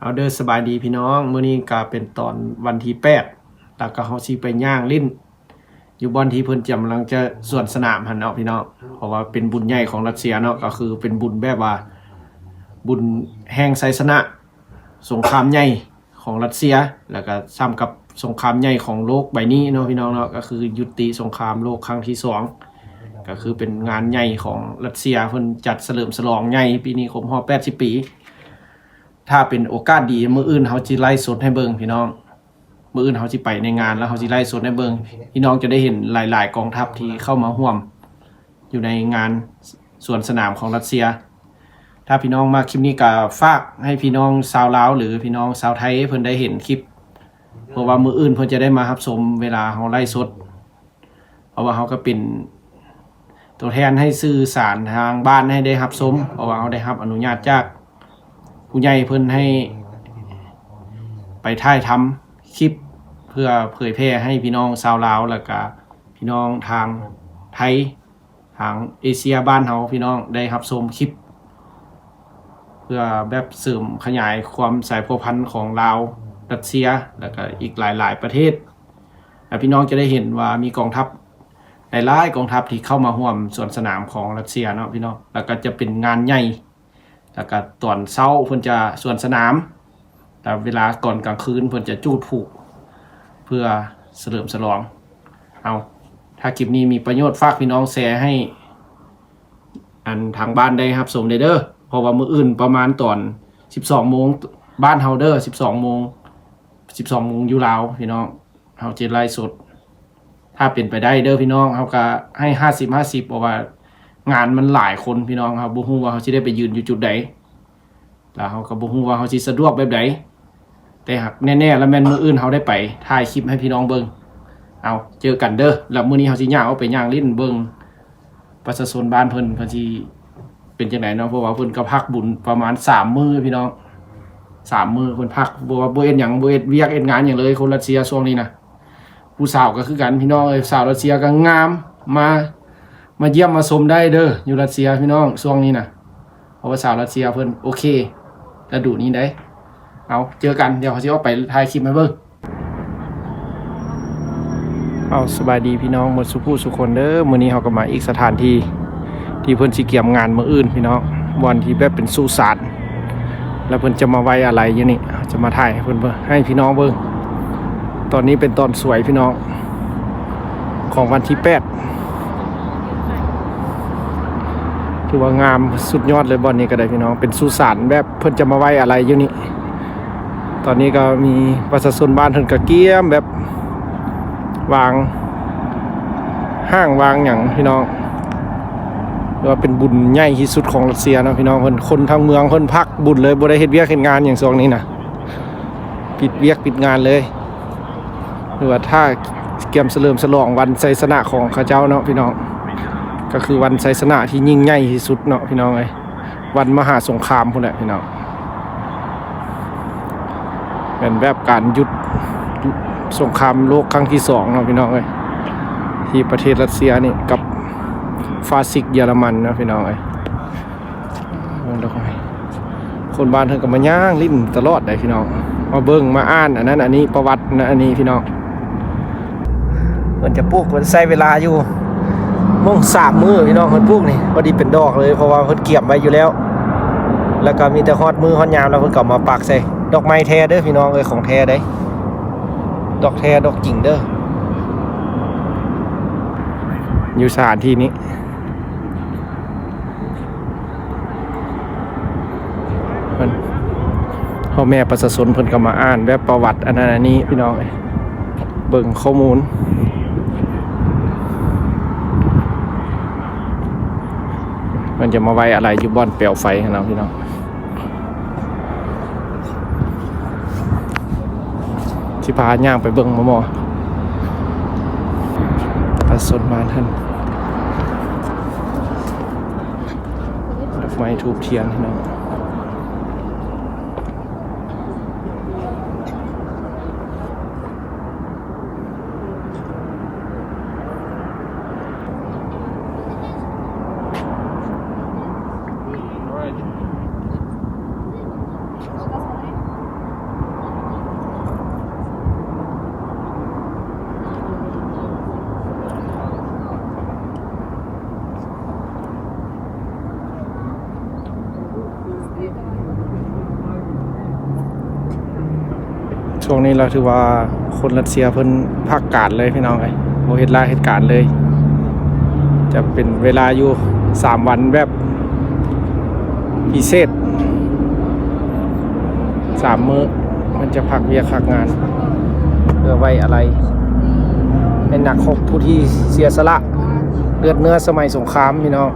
ເອົາເດີ ສະບາຍດີພີ່ນ້ອງ, ມື້ນີ້ກະເປັນຕອນວັນທີແປດ ແລ້ວກະເຮົາຊິໄປຍ່າງຫຼິ້ນຢູ່ບ່ອນທີ່ເພິ່ນກຳລັງຈະສວນສະໜາມຫັ້ນເນາະພີ່ນ້ອງ, ເພາະວ່າເປັນບຸນໃຫຍ່ຂອງຣັດເຊຍເນາະ, ກະຄືເປັນບຸນແບບວ່າບຸນແຫ່ງໄຊຊະນະສົງຄາມໃຫຍ່ ຂອງຣັດເຊຍ ແລ້ວກະສ່ຳກັບສົງຄາມໃຫຍ່ຂອງໂລກໃບນີ້ເນາະພີ່ນ້ອງເນາະ, ກະຄືຍຸຕິສົງຄາມໂລກຄັ້ງທີສອງ ກະຄືເປັນງານໃຫຍ່ຂອງຣັດເຊຍ, ເພິ່ນຈັດສະເຫຼີມສະຫຼອງໃຫຍ່, ປີນີ້ຄົບຮອບແປດສິບປີ. ຖ້າເປັນໂອກາດດີ ມື້ອື່ນເຮົາຊິໄລຟ໌ສົດໃຫ້ເບິ່ງພີ່ນ້ອງ, ມື້ອື່ນເຮົາຊິໄປໃນງານ ແລ້ວເຮົາຊິໄລຟ໌ສົດໃຫ້ເບິ່ງ, ພີ່ນ້ອງຈະໄດ້ເຫັນຫຼາຍໆກອງທັບທີ່ເຂົ້າມາຮ່ວມ ຢູ່ໃນງານສວນສະໜາມຂອງຣັດເຊຍ. ຖ້າພີ່ນ້ອງມັກຄລິບນີ້ກະຝາກໃຫ້ພີ່ນ້ອງຊາວລາວ ຫຼື ພີ່ນ້ອງຊາວໄທເພິ່ນໄດ້ເຫັນຄລິບ, ເພາະວ່າມື້ອື່ນເພິ່ນຈະໄດ້ມາຮັບຊົມເວລາເຮົາໄລຟ໌ສົດ, ເພາະວ່າເຮົາກະເປັນຕົວແທນໃຫ້ສື່ສານທາງບ້ານໃຫ້ໄດ້ຮັບຊົມ, ເພາະວ່າເຮົາໄດ້ຮັບອະນຸຍາດຈາກຜູ້ໃຫຍ່ເພິ່ນໃຫ້ໄປຖ່າຍທຳຄລິບ ເພື່ອເຜີຍແຜ່ໃຫ້ພີ່ນ້ອງຊາວລາວ ແລ້ວກະພີ່ນ້ອງທາງໄທ ທາງເອເຊຍບ້ານເຮົາພີ່ນ້ອງໄດ້ຮັບຊົມຄລິບ ເພື່ອແບບເສີມຂະຫຍາຍຄວາມສາຍພົວພັນຂອງລາວ ຣັດເຊຍ ແລ້ວກະອີກຫຼາຍໆປະເທດ, ແລ້ວພີ່ນ້ອງຈະໄດ້ເຫັນວ່າມີກອງທັບຫຼາຍໆກອງທັບທີ່ເຂົ້າມາຮ່ວມສວນສະໜາມຂອງຣັດເຊຍເນາະພີ່ນ້ອງ, ແລ້ວກະຈະເປັນງານໃຫຍ່ ແລ້ວກະຕອນເຊົ້າເພິ່ນຈະສວນສະໜາມ ແລ້ວເວລາຕອນກາງຄືນເພິ່ນຈະຈູດພູເພື່ອສະເຫຼີມສະຫຼອງ. ເອົາ ຖ້າຄລິບນີ້ມີປະໂຫຍດ ຝາກພີ່ນ້ອງແຊໃຫ້ອັນທາງບ້ານໄດ້ຮັບຊົມແດ່ເດີ, ເພາະວ່າມື້ອື່ນປະມານຕອນສິບສອງໂມງບ້ານເຮົາເດີ, ສິບສອງໂມງ ສິບສອງໂມງຢູ່ລາວພີ່ນ້ອງ ເຮົາຈະໄລຟ໌ສົດ. ຖ້າເປັນໄປໄດ້ເດີພີ່ນ້ອງ, ເຮົາກະໃຫ້ຫ້າສິບຫ້າສິບ ເພາະວ່າງານມັນຫຼາຍຄົນພີ່ນ້ອງ, ເຮົາບໍ່ຮູ້ວ່າເຮົາຊິໄດ້ໄປຢືນຢູ່ຈຸດໃດ ແລ້ວເຮົາກະບໍ່ຮູ້ວ່າເຮົາຊິສະດວກແບບໃດ, ແຕ່ຫາກແນ່ໆລະແມ່ນມື້ອື່ນເຮົາໄດ້ໄປຖ່າຍຄລິບໃຫ້ພີ່ນ້ອງເບິ່ງ. ເອົາ ເຈີກັນເດີ. ແລ້ວມື້ນີ້ເຮົາຊິຍ່າງອອກໄປຍ່າງຫຼິ້ນເບິ່ງ ປະຊາຊົນບ້ານເພິ່ນ ເພິ່ນຊິເປັນຈັ່ງໃດເນາະ, ເພາະວ່າເພິ່ນກະພັກບຸນປະມານສາມມື້ພີ່ນ້ອງ, ສາມມື້ເພິ່ນພັກ ບໍ່ວ່າບໍ່ເຮັດຫຍັງ ບໍ່ເຮັດວຽກເຮັດງານຫຍັງເລີຍ ຄົນຣັດເຊຍຊ່ວງນີ້ນະ. ຜູ້ສາວກະຄືກັນພີ່ນ້ອງເອີຍ, ສາວຣັດເຊຍກະງາມ ມາ ມາຢ້ຽມມາຊົມໄດ້ເດີ ຢູ່ຣັດເຊຍພີ່ນ້ອງ ຊ່ວງນີ້ນະ, ເພາະວ່າສາວຣັດເຊຍເພິ່ນໂອເຄລະດູນີ້ໄດ໋. ເອົາ ເຈີກັນ, ດຽວເຮົາຊິອອກໄປຖ່າຍຄລິບໃຫ້ເບິ່ງ. ເອົາ ສະບາຍດີພີ່ນ້ອງໝົດສູ່ຜູ້ສູ່ຄົນເດີ, ມື້ນີ້ເຮົາກະມາອີກສະຖານທີ່ ທີ່ເພິ່ນຊິກຽມງານມື້ອື່ນພີ່ນ້ອງ, ບ່ອນທີ່ແບບເປັນສຸສານ ແລ້ວເພິ່ນຈະມາໄວ້ອາໄລຢູ່ນີ້, ຈະມາຖ່າຍໃຫ້ເພິ່ນເບິ່ງ ໃຫ້ພີ່ນ້ອງເບິ່ງ. ຕອນນີ້ເປັນຕອນສວຍພີ່ນ້ອງ ຂອງວັນທີແປດ ຖືວ່າງາມສຸດຍອດເລີຍ ບ່ອນນີ້ກະໄດ້ພີ່ນ້ອງ, ເປັນສຸສານແບບເພິ່ນຈະມາໄວ້ອາໄລຢູ່ນີ້. ຕອນນີ້ກະມີປະຊາຊົນບ້ານເພິ່ນກະກຽມແບບ ວາງຫ້າງວາງຫຍັງພີ່ນ້ອງ, ຖືວ່າເປັນບຸນໃຫຍ່ທີ່ສຸດຂອງຣັດເຊຍເນາະພີ່ນ້ອງ. ເພິ່ນ ຄົນທັງເມືອງເພິ່ນພັກບຸນເລີຍ, ບໍ່ໄດ້ເຮັດວຽກເຮັດງານຫຍັງຊ່ວງນີ້ນະ, ປິດວຽກປິດງານເລີຍ. ຖືວ່າຖ້າກຽມສະເຫຼີມສະຫຼອງວັນໄຊຊະນະຂອງເຂົາເຈົ້າເນາະພີ່ນ້ອງ, ກະຄືວັນໄຊຊະນະທີ່ຍິ່ງໃຫຍ່ທີ່ສຸດເນາະພີ່ນ້ອງເອີຍ. ວັນມະຫາສົງຄາມພຸ້ນແຫຼະພີ່ນ້ອງ, ແມ່ນແບບການຢຸດສົງຄາມໂລກຄັ້ງທີສອງເນາະພີ່ນ້ອງເອີຍ, ທີ່ປະເທດຣັດເຊຍນີ້ກັບຟາຊິດເຢຍລະມັນເນາະພີ່ນ້ອງເອີຍ. ເບິ່ງດອກໄມ້, ຄົນບ້ານເພິ່ນກະມາຍ່າງຫຼິ້ນຕະຫຼອດໄດ໋ພີ່ນ້ອງ, ມາເບິ່ງມາອ່ານອັນນັ້ນອັນນີ້ ປະຫວັດນັ້ນອັນນີ້ພີ່ນ້ອງ. ເພິ່ນຈະປູກ ເພິ່ນໃຊ້ເວລາຢູ່ໂມງສາມມື້ພີ່ນ້ອງ, ເພິ່ນປູກນີ້ພໍດີເປັນດອກເລີຍ ເພາະວ່າເພິ່ນກຽມໄວ້ຢູ່ແລ້ວ, ແລ້ວກະມີແຕ່ຮອດມື້ຮອດຍາມແລ້ວເພິ່ນກະເອົາມາປັກໃສ່ ດອກໄມ້ແທ້ເດີພີ່ນ້ອງເອີຍ, ຂອງແທ້ເດ້, ດອກແທ້ດອກຈິງເດີ. ຢູ່ສະຖານທີ່ນີ້ ເພິ່ນ ພໍ່ແມ່ປະຊາຊົນເພິ່ນກະມາອ່ານແບບປະຫວັດອັນນັ້ນອັນນີ້ພີ່ນ້ອງເອີຍ, ເບິ່ງຂໍ້ມູນ. ເພິ່ນຈະມາໄວ້ອາໄລຢູ່ບ່ອນແປວໄຟຫັ້ນເນາະພີ່ນ້ອງ. ຊິພາຍ່າງໄປເບິ່ງໝໍ່ໆ ປະຊາຊົນບ້ານຫັ້ນ ດອກໄມ້ທູບທຽນເນາະ. ຊ່ວງນີ້ລະຖືວ່າຄົນຣັດເຊຍເພິ່ນພັກການເລີຍພີ່ນ້ອງເອີຍ, ບໍ່ເຮັດລາເຮັດການເລີຍ. ຈະເປັນເວລາຢູ່ສາມວັນແບບພິເສດ ສາມມື້ ເພິ່ນຈະພັກວຽກພັກງານ ເພື່ອໄວ້ອາໄລໃຫ້ນັກຮົບຜູ້ທີ່ເສຍສະຫຼະເລືອດເນື້ອສະໄໝສົງຄາມພີ່ນ້ອງ.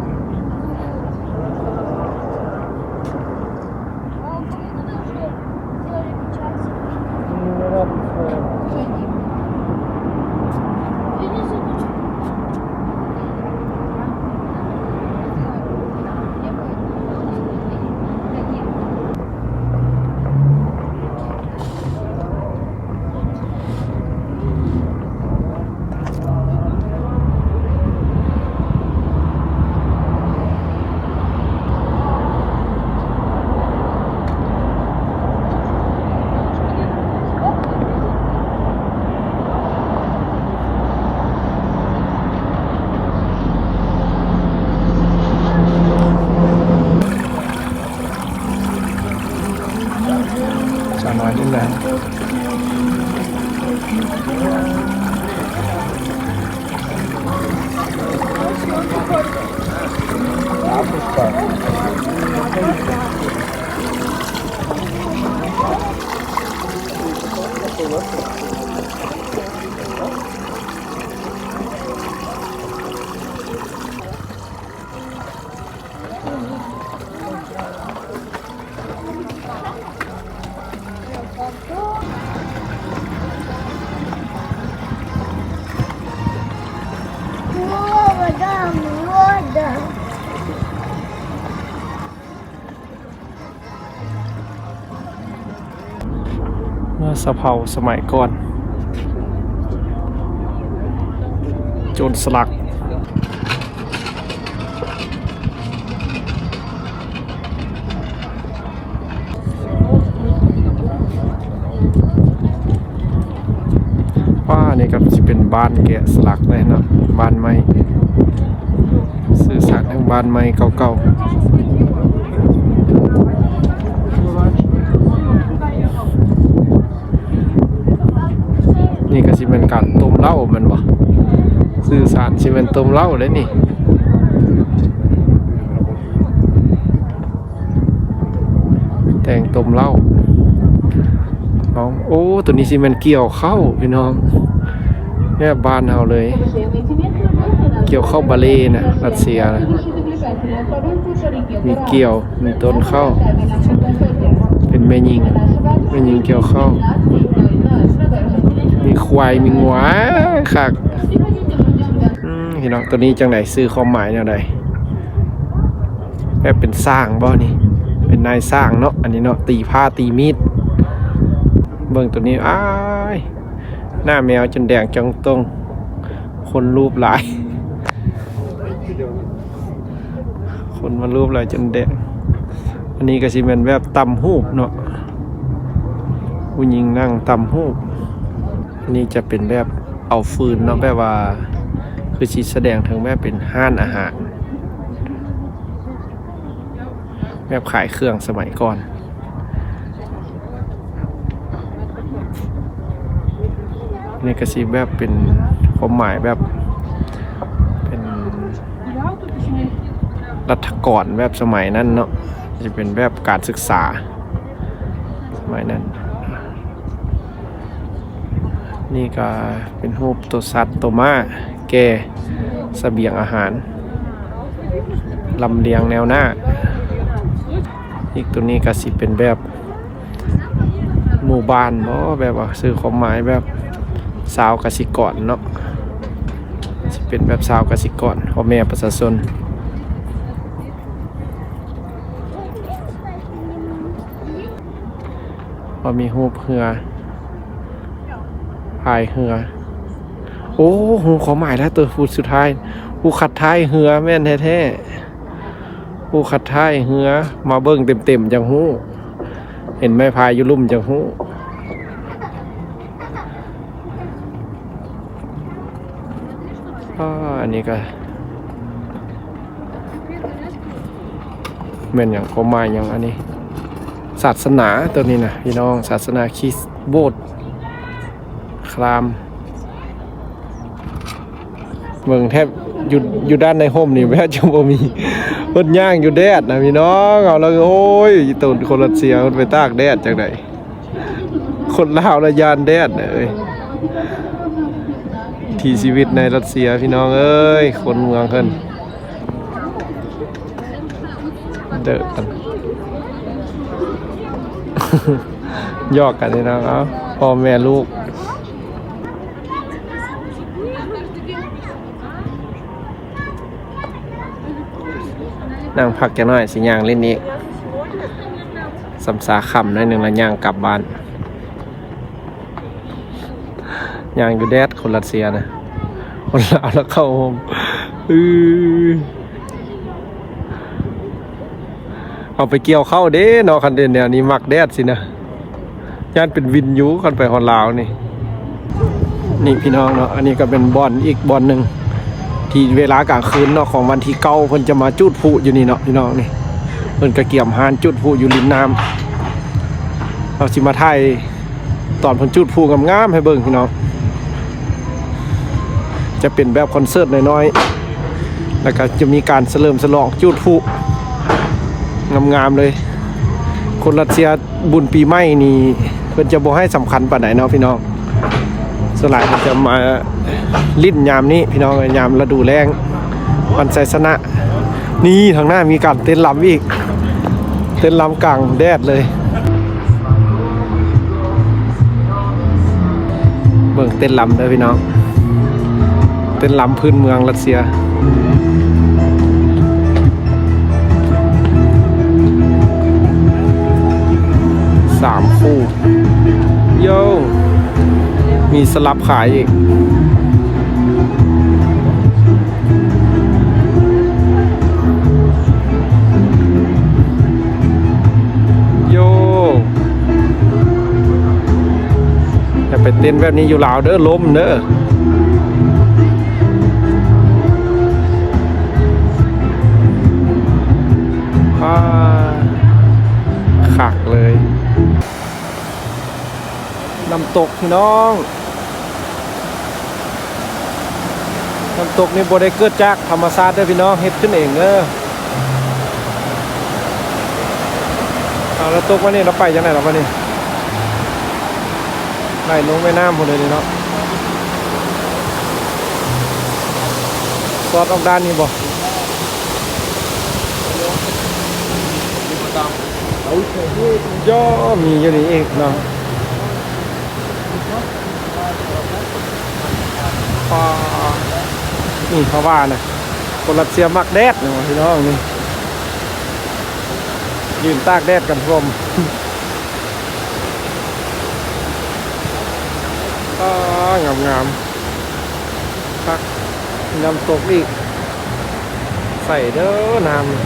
ເມື່ອສະເພົາສະໄໝກ່ອນ ໂຈນສະຫຼັກ. ວ່າ ນີ້ກໍຊິເປັນບ້ານແກະສະຫຼັກເລີຍເນາະ, ບ້ານໄມ້ ສື່ສານເຖິງບ້ານໄມ້ເກົ່າໆ. ນີ້ກໍຊິແມ່ນການຕົ້ມເຫຼົ້າແມ່ນບໍ່? ສື່ສານຊິແມ່ນຕົ້ມເຫຼົ້າເດ້ນີ້. ແຕ່ງຕົ້ມເຫຼົ້າ. ນ້ອງ ໂອ້ ໂຕນີ້ຊິແມ່ນກ່ຽວເຂົ້າພີ່ນ້ອງ, ແບບບ້ານເຮົາເລີຍ, ກ່ຽວເຂົ້າບາເລນະ ຣັດເຊຍນະ. ມີກ່ຽວ ມີຕົ້ນເຂົ້າ ເປັນແມ່ຍິງ ແມ່ຍິງກ່ຽວເຂົ້າ ມີຄວາຍ ມີງົວ ຄັກ. ອືມ ພີ່ນ້ອງ ໂຕນີ້ຈັ່ງໃດ? ສື່ຄວາມໝາຍແນວໃດ? ແບບເປັນຊ່າງບໍ່ນີ້? ເປັນນາຍຊ່າງເນາະ ອັນນີ້ເນາະ, ຕີພ້າຕີມີດ. ເບິ່ງໂຕນີ້ ອ້າຍ ໜ້າແມວຈົນແດງຈ່ອງໂຕ່ງ, ຄົນລູບຫຼາຍ ຄົນມາລູບຫຼາຍຈົນແດງ. ອັນນີ້ກໍຊິແມ່ນແບບຕ່ຳຫູບເນາະ, ຜູ້ຍິງນັ່ງຕ່ຳຫູບ. ອັນນີ້ຈະເປັນແບບເອົາຟືນເນາະ, ແບບວ່າຄືຊິສະແດງເຖິງແບບເປັນຮ້ານອາຫານ ແບບຂາຍເຄື່ອງສະໄໝກ່ອນ. ນີ້ກໍຊິແບບເປັນຄວາມໝາຍແບບເປັນລັດຖະກອນແບບສະໄໝນັ້ນເນາະ, ຈະເປັນແບບການສຶກສາສະໄໝນັ້ນ. ນີ້ກໍເປັນຮູບໂຕສັດໂຕມ້າແກ່ສະບຽງອາຫານ ລຳລຽງແນວໜ້າ. ອີກໂຕນີ້ກໍຊິເປັນແບບໝູ່ບ້ານບໍ, ແບບວ່າສື່ຄວາມໝາຍແບບຊາວກະສິກອນເນາະ, ຊິເປັນແບບຊາວກະສິກອນ ພໍ່ແມ່ປະຊາຊົນ. ກໍມີຮູບເຮືອ ພາຍເຮືອ. ໂອ້ ຮູ້ຄວາມໝາຍແລ້ວ ໂຕຜູ້ສຸດທ້າຍ ຜູ້ຂັບຖ່າຍເຮືອ. ແມ່ນແທ້ໆ ຜູ້ຂັບຖ່າຍເຮືອ. ມາເບິ່ງເຕັມໆ ຈັ່ງຮູ້, ເຫັນໄມ້ພາຍຢູ່ລຸ່ມຈັ່ງຮູ້. ອາ ອັນນີ້ກໍແມ່ນຫຍັງ? ຄວາມໝາຍຫຍັງອັນນີ້? ສາສະໜາໂຕນີ້ນະ ພີ່ນ້ອງ, ສາສະໜາຄຣິສ, ໂບດ ລາມ ເບິ່ງແທບຢູ່ ຢູ່ດ້ານໃນຮົ່ມນີ້ແທບຈະບໍ່ມີ ເພິ່ນຍ່າງຢູ່ແດດນະພີ່ນ້ອງ. ເອົາລະ ໂອ້ຍ ໂຕນຄົນຣັດເຊຍເພິ່ນໄປຕາກແດດຈັ່ງໃດ? ຄົນລາວລະຢ້ານແດດນະເອີຍ. ວິຖີຊີວິດໃນຣັດເຊຍພີ່ນ້ອງເອີຍ ຄົນເມືອງເພິ່ນ ເດີກັນ ຫຍອກກັນນີ້ນະ. ເອົາ ພໍ່ແມ່ລູກ ນັ່ງພັກຈັກໜ້ອຍ ຊິຍ່າງຫຼິ້ນອີກ ສ່ຳຊາຄ່ຳໜ້ອຍໜຶ່ງ ແລ້ວຍ່າງກັບບ້ານ. ຍ່າງຢູ່ແດດ ຄົນຣັດເຊຍນະ ຄົນລາວລະເຂົ້າຮົ່ມ ອື ເອົາໄປກ່ຽວເຂົ້າເດ້ເນາະ. ຄັນເປັນແນວນີ້ມັກແດດຊິນະ ຢ້ານເປັນວິນຢູ່ ຄັນໄປຮອດລາວນີ້. ນີ້ພີ່ນ້ອງເນາະ ອັນນີ້ກໍເປັນບ່ອນອີກບ່ອນໜຶ່ງ ທີ່ເວລາກາງຄືນເນາະ ຂອງວັນທີເກົ້າ ເພິ່ນຈະມາຈູດພລຸຢູ່ນີ້ເນາະພີ່ນ້ອງ. ນີ້ເພິ່ນກໍກຽມຮ້ານຈູດພລຸຢູ່ລິມນ້ຳ ເຮົາຊິມາຖ່າຍ ຕອນເພິ່ນຈູດພລຸງາມໆໃຫ້ເບິ່ງພີ່ນ້ອງ. ຈະເປັນແບບຄອນເສີດນ້ອຍໆ ແລ້ວກໍຈະມີການສະເຫຼີມສະຫຼອງຈູດພລຸງາມໆເລີຍ. ຄົນຣັດເຊຍບຸນປີໃໝ່ນີ້ ເພິ່ນຈະບໍ່ໃຫ້ສຳຄັນປານໃດເນາະພີ່ນ້ອງ. ສ່ວນຫຼາຍເພິ່ນຈະມາຫຼິ້ນຍາມນີ້ພີ່ນ້ອງເອີຍ ຍາມລະດູແລ້ງ ວັນໄຊຊະນະ. ນີ້ທາງໜ້າມີການເຕັ້ນລຳອີກ ເຕັ້ນລຳກາງແດດເລີຍ. ເບິ່ງເຕັ້ນລຳເດີພີ່ນ້ອງ ເຕັ້ນລຳພື້ນເມືອງຣັດເຊຍ. ສາມຄູ່ ໂຢ ມີສະຫຼັບຂາຍອີກ. ໂຢ ຢ່າໄປເຕັ້ນແບບນີ້ຢູ່ລາວເດີ ລົ້ມເດີ. ປາ ຄັກເລີຍ. ນ້ຳຕົກພີ່ນ້ອງ ນ້ຳຕົກນີ້ບໍ່ໄດ້ເກີດຈາກທຳມະຊາດເດີພີ່ນ້ອງ ເຮັດຂຶ້ນເອງເດີ. ເອົາ ແລ້ວຕົກມານີ້ ແລ້ວໄປຈັ່ງໃດລະບາດນີ້? ໄຫຼລົງແມ່ນ້ຳພຸ້ນເລີຍນີ້ເນາະ. ຊອດອອກດ້ານນີ້ບໍ່? ໂຢ ມີຢູ່ນີ້ອີກເນາະ. ປາ ນີ້ເຂົາວ່ານະ ຄົນຣັດເຊຍມັກແດດນະພີ່ນ້ອງນີ້ ຢືນຕາກແດດກັນພ້ອມ. ປາ ງາມໆ ຄັກ ນ້ຳຕົກອີກ ໃສເດີນ້ຳນີ້.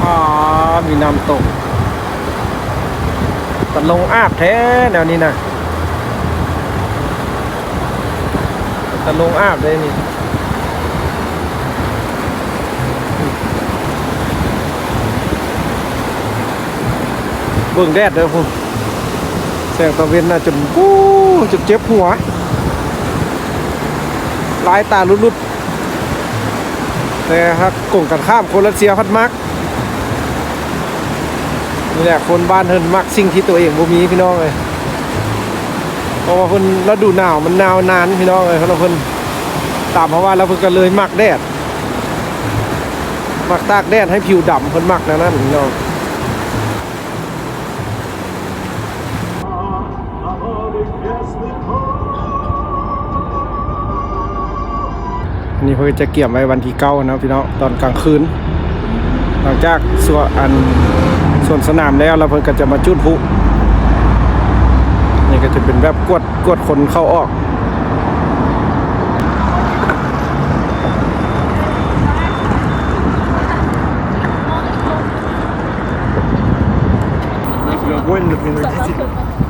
ອໍ ມີນ້ຳຕົກ ຕາລົງອາບແທ້ແນວນີ້ນະ ຕາລົງອາບເດ້ນີ້. ເບິ່ງແດດເດີພຸ້ນ ແສງຕາເວັນນະ ຈົນ ໂອ້ ຈົນເຈັບຫົວ ລາຍຕາຫຼຸດໆ. ແຕ່ຫາກກົງກັນຂ້າມ ຄົນຣັດເຊຍພັດມັກ ນີ້ແຫຼະ ຄົນບ້ານເພິ່ນມັກສິ່ງທີ່ຕົວເອງບໍ່ມີພີ່ນ້ອງເອີຍ. ເພາະວ່າເພິ່ນ ລະດູໜາວມັນໜາວນານພີ່ນ້ອງເອີຍ ຄັນວ່າເພິ່ນ ຕາມເຮົາວ່າແລ້ວ ເພິ່ນກໍເລີຍມັກແດດ ມັກຕາກແດດໃຫ້ຜິວດຳ ເພິ່ນມັກແນວນັ້ນພີ່ນ້ອງ. ອັນນີ້ເພິ່ນຈະກຽມໄວ້ວັນທີເກົ້າເນາະພີ່ນ້ອງ ຕອນກາງຄືນ ຫຼັງຈາກສວນ ອັນ ສວນສະໜາມແລ້ວ ແລ້ວເພິ່ນກໍຈະມາຈູດພລຸ. ນີ້ກໍຈະເປັນແບບກວດ ກວດຄົນເຂົ້າອອກ.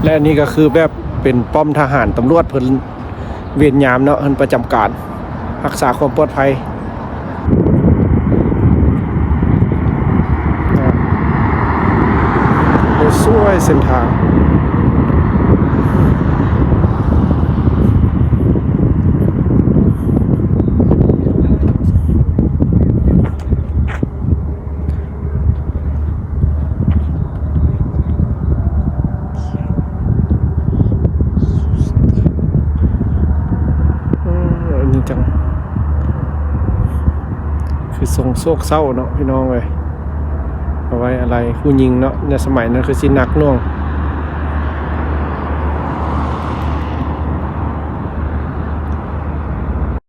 ແລະ ອັນນີ້ກໍຄືແບບເປັນປ້ອມທະຫານຕຳຫຼວດເພິ່ນເວນຍາມເນາະ ເພິ່ນປະຈຳການຮັກສາຄວາມປອດໄພ. ເສັ້ນທາງ ເອີ ອັນນີ້ຈັ່ງ ຄືຊົງໂສກເສົ້າເນາະ ພີ່ນ້ອງເອີຍ. ເອົາໄວ້ອາໄລຜູ້ຍິງເນາະ ໃນສະໄໝນັ້ນຄືຊິໜັກໜ່ວງ.